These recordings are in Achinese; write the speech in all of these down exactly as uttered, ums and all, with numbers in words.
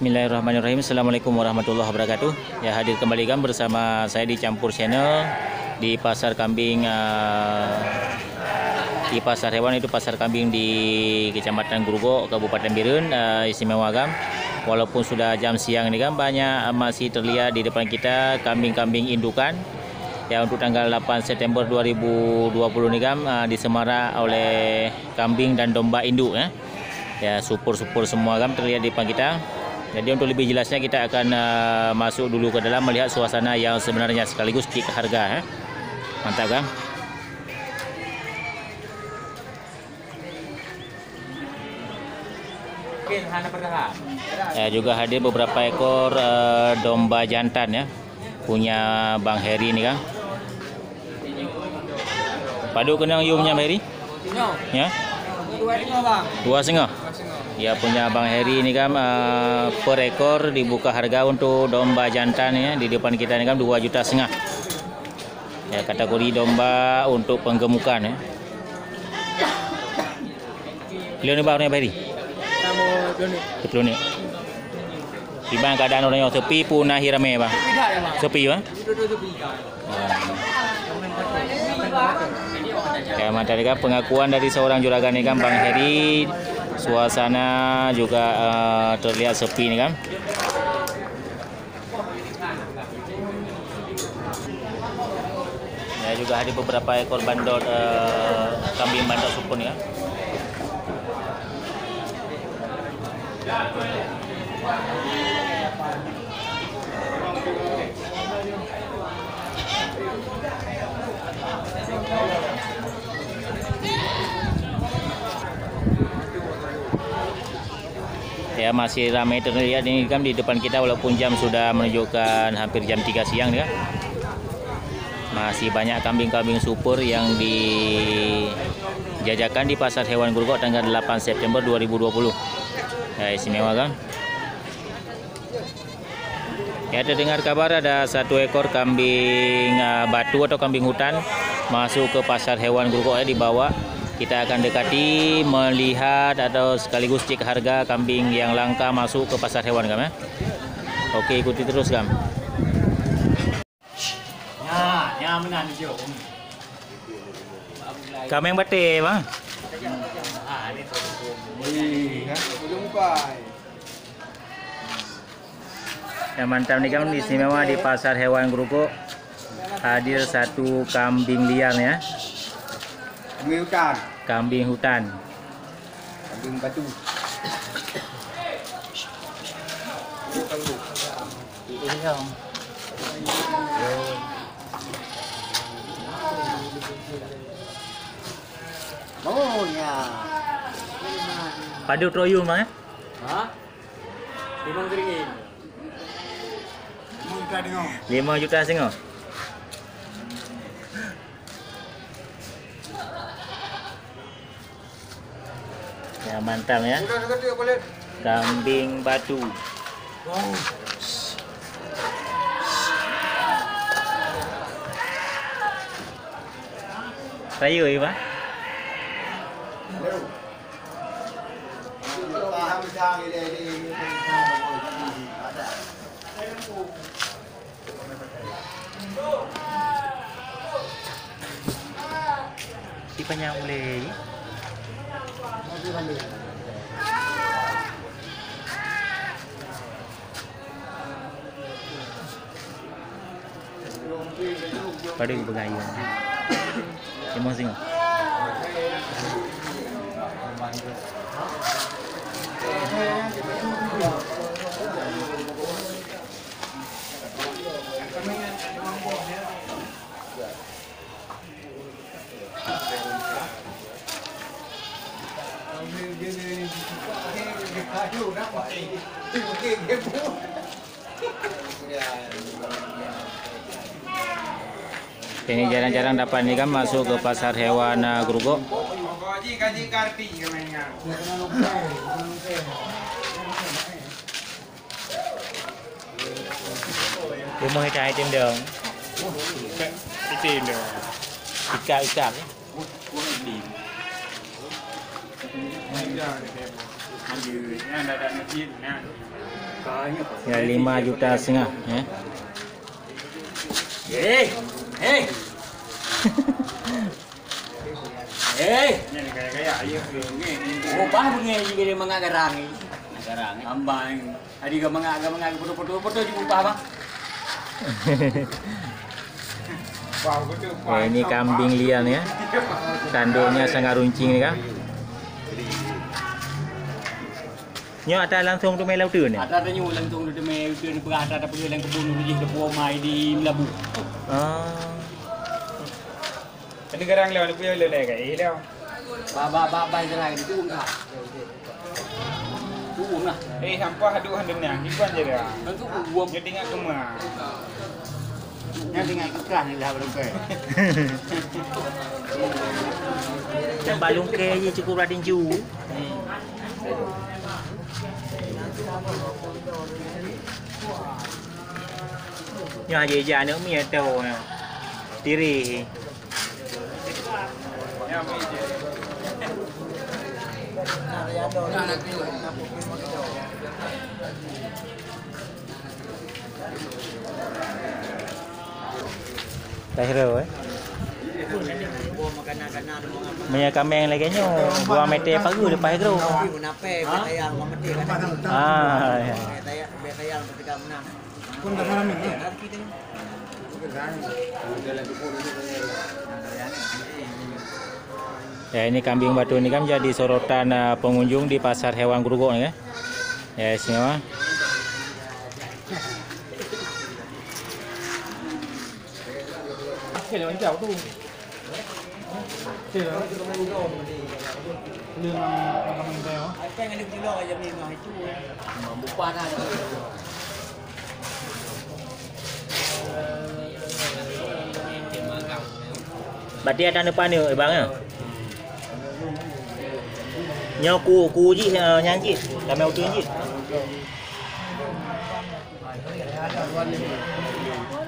Bismillahirrahmanirrahim. Assalamualaikum warahmatullahi wabarakatuh. Ya, hadir kembali kan bersama saya di Campur Channel di Pasar Kambing, eh, di Pasar Hewan, itu Pasar Kambing di Kecamatan Grogok, Kabupaten Bireuen, eh, istimewa kan. Walaupun sudah jam siang ni kan, banyak, eh, masih terlihat di depan kita kambing-kambing indukan. Ya, untuk tanggal delapan September dua ribu dua puluh ni kan, eh, disemarak oleh kambing dan domba induk, ya. Ya, super-super semua kan terlihat di depan kita. Jadi untuk lebih jelasnya kita akan, eh, masuk dulu ke dalam melihat suasana yang sebenarnya sekaligus cek harga, eh. Mantap kan? Ya, juga hadir beberapa ekor, eh, domba jantan, ya. Punya Bang Heri ni kan. Padub keunong yum nyan, Bang Heri? Ya? Dua setengah, Bang. Dua setengah. Ya, punya Bang Heri ni kan, eh, per ekor dibuka harga untuk domba jantan ya, di depan kita ni kan dua juta setengah. Ya, kategori domba untuk penggemukan ya. Lheuh nibak Bang Heri? Sepuluh ni. Iban keadaan orang yang sepi pun akhir ramai, Bang. Sepi, Bang. Ya, mantap kan pengakuan dari seorang juragan ni kan, Bang Heri. Suasana juga, eh, terlihat sepi ni kan. Ya, juga hadir beberapa ekor bandot, eh, kambing bandot sukun ya. Ya, masih ramai terlihat ini kan di depan kita, walaupun jam sudah menunjukkan hampir jam tiga siang ni kan. Masih banyak kambing-kambing super yang dijajakan di Pasar Hewan Grogok tanggal delapan September dua ribu dua puluh. Ya, istimewa kan? Ya, terdengar kabar ada satu ekor kambing, ah, batu atau kambing hutan masuk ke Pasar Hewan Grogok, ya, dibawa. Kita akan dekati, melihat atau sekaligus cek harga kambing yang langka masuk ke Pasar Hewan, kan, ya. Oke, ikuti terus, kan. Nya, nya meunan jom. Kambing batée, Bang. Ah, ni tu. Wih, kan? Ujung pai. Yang mantap ni kan istimewa di Pasar Hewan Grogok, hadir satu kambing liar ya. Kambing hutan. Kambing hutan. Kambing batu. Ini dong. Oh ya. Padub troyum, Bang, eh? Ha? Limong keuringin. Limong juta setengah. Ya, mantap ya. Kambing batu. Rayu ya, Pak? Di panyang ulée. Padub beugayung. Emosi. Ini jarang-jarang dapat ni kan masuk ke pasar hewan, eh, Grogok. Rumoh itam-itam dong. Itam dong. Ikap-ikap. Ya, lima juta setengah, ya. Eh, eh. Eh. Ubah beungéh jih mangat garang ni. Garang ni. Ambang. Adi ka mangat, ka mangat, foto-foto, foto jih ubah, bang. Ya, ini kambing liar ni, ya. Tanduknya sangat runcing ni, kan. Nyoe ata langsung teumé lam uteuen ni? Ata tanyoe langsung teumé uteuen, peugah ata tapeugah lam keubun, jih teupeu mai di Meulaboh. Ah. Keuneuk garang lé, walaupun lé lé ka, eh, lé. Ba, ba, ba, ba, jalan itu, enggak. Tuwöm lah. Eh, sampah aduh hana nang, iban je dah. Kan tu buang. Dia tinggal kemah. Nyan tinggal kekah ni dah balungkai. Balungkai je cukup rajin ju. Nyoe aja-aja aneuk miet tau. Tirih. Takhiro, eh. Meunyoe kaméng lagèe nyoe, dua meter pageue leupah gro. Ah, ya. Ya, ini kambing batu ini kan jadi sorotan, eh, pengunjung di pasar hewan Geurugok ni, kan? Ya, semua. Berarti ada paneuk, eh, bang, ya? Nyoe ku, ku jih, eh, nyan jih. Ramé uteuen jih.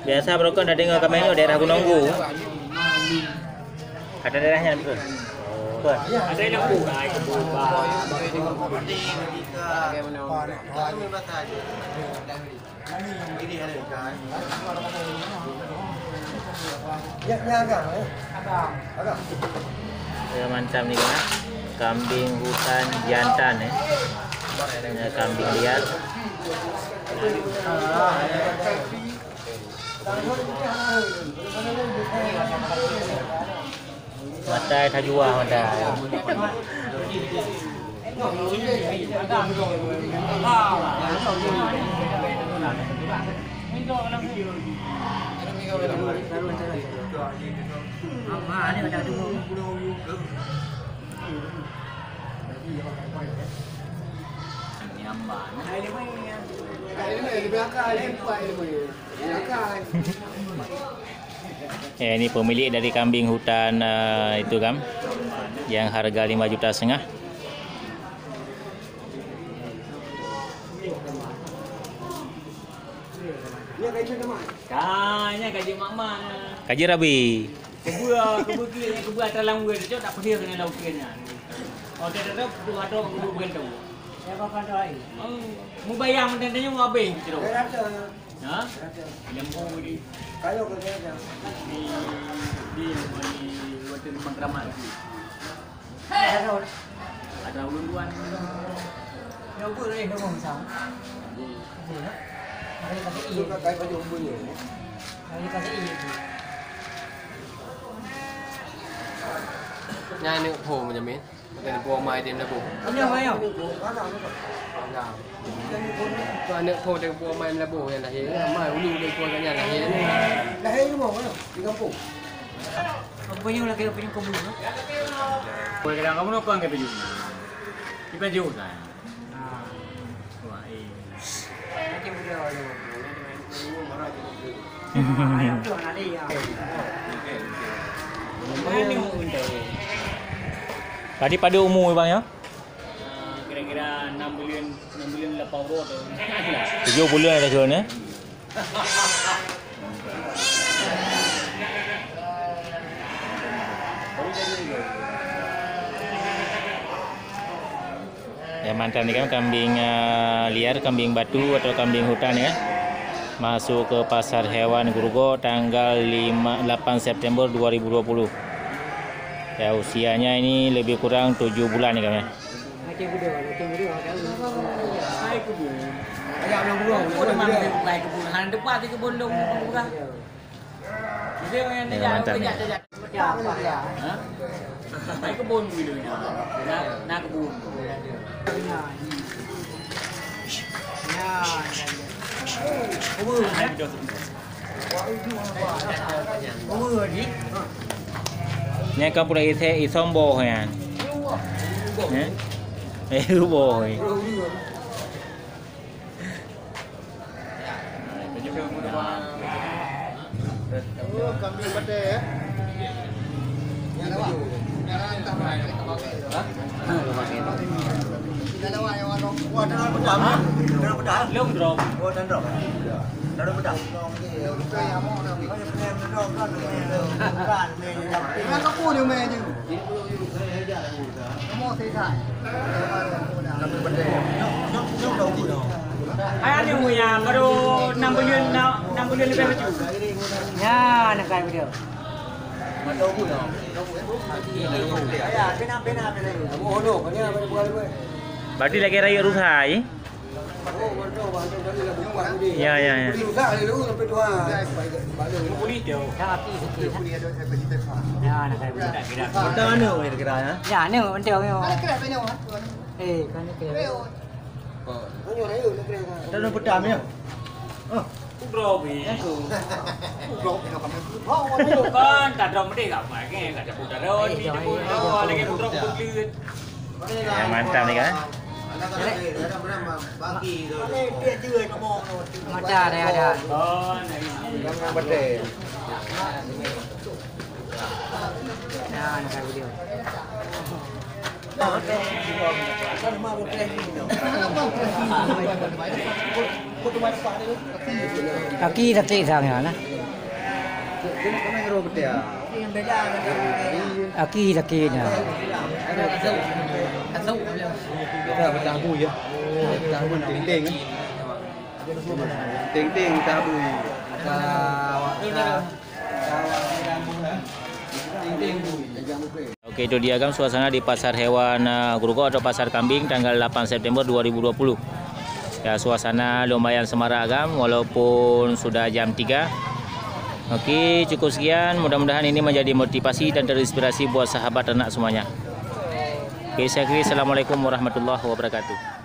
Biasa barokon tadeungoe kaméng nyoe daerah Gunong Gu. Ada daerahnya, betul? Betul. Ya, macam ni kan. Kambing hutan jantan, eh. Ya, kambing liar. Matai tajuah matai. Ya, ini pemilik dari kambing hutan, eh, itu kan, yang harga lima juta setengah. Ka, nyan ka jeuet mak-mak. Ka jeuet rabi. Keubua, keubua klik nyan, keubua atra lam wue, cok tak peudeh keunan lam wue nyan. Oh, dak, dak, dak, tu atau keubua beugantung. Ya, apa tu ai? Oh, mubayang dan tanya mau habis, cok. Ha? Lembu di. Kayu ke dia? Di, di, di, di, di, di, di, di, di, di, di, Ada ulôn tuan. Nyoe beuh lé nyoe beuh misal. Beuh, eh. Hari kasih iya. Hari kasih iya. Nyan aneuk pho Benyamin. Bukan pho mai di Meulaboh. Iya, iya. Nah. Tu aneuk pho di pho mai Meulaboh nyang lahé. Mai ulu di pho nyang lahé. Lahé di mana? Di kampung. Apa yang lagi, apa yang kamu nak? Kue kadang kamu nak apa, angkat baju? Di baju kan? Wah, eh. Tadi pada umur bang ya? Ah, kira-kira enam bulan, enam bulan lapan uroe tu. Tujuh bulan ada ke ni? Ya, Mantap ni kan, kambing, eh, liar, kambing batu atau kambing hutan ya. Masuk ke pasar hewan Grogol tanggal lima, delapan September dua ribu dua puluh. Ya, usianya ini lebih kurang tujuh bulan ni kan ya. Ya, mantap ni. Nyan kan pula isé isom boh nyan. Eh? Eh, boh. Oh, kambing batèe, ya? Wah, dalam bedah, ya? Dalam bedah, ya? Long drop. Oh, dalam drop. Dalam bedah. Hai aneuk muya, baru enam buleuen, enam, enam buleuen leubeh bacut. Nyan, nak kai video. Berarti lagi rayeuk rusa, eh? Ya, ya, ya. Ada aneuk kira-kira, ya? Ya, aneuk, aneuk, aneuk. Eh, kan ni kira. Ada aneuk petang, ya? Oh. Udroe weh. Udroe, udroe kami udroe. Bukan, tak ada merdeka, pakai, tak ada putaran, eh, ni, jangan, oh, lagi udroe, udroe. Ya, mantap ni kan? Mantap, dah, dah. Oh, ni. Nah, nak video. Aki sakét sang nyan lah. Aki sakét nyan. Kita bertabu ya. Bertabu ting-ting. Ting-ting tabu. Oke, itu dia kan suasana di Pasar Hewan, eh, Grogol atau Pasar Kambing tanggal delapan September dua ribu dua puluh. Ya, suasana lumayan semarak kan, walaupun sudah jam tiga. Oke, cukup sekian. Mudah-mudahan ini menjadi motivasi dan terinspirasi buat sahabat ternak semuanya. Oke, saya akhiri. Assalamualaikum warahmatullahi wabarakatuh.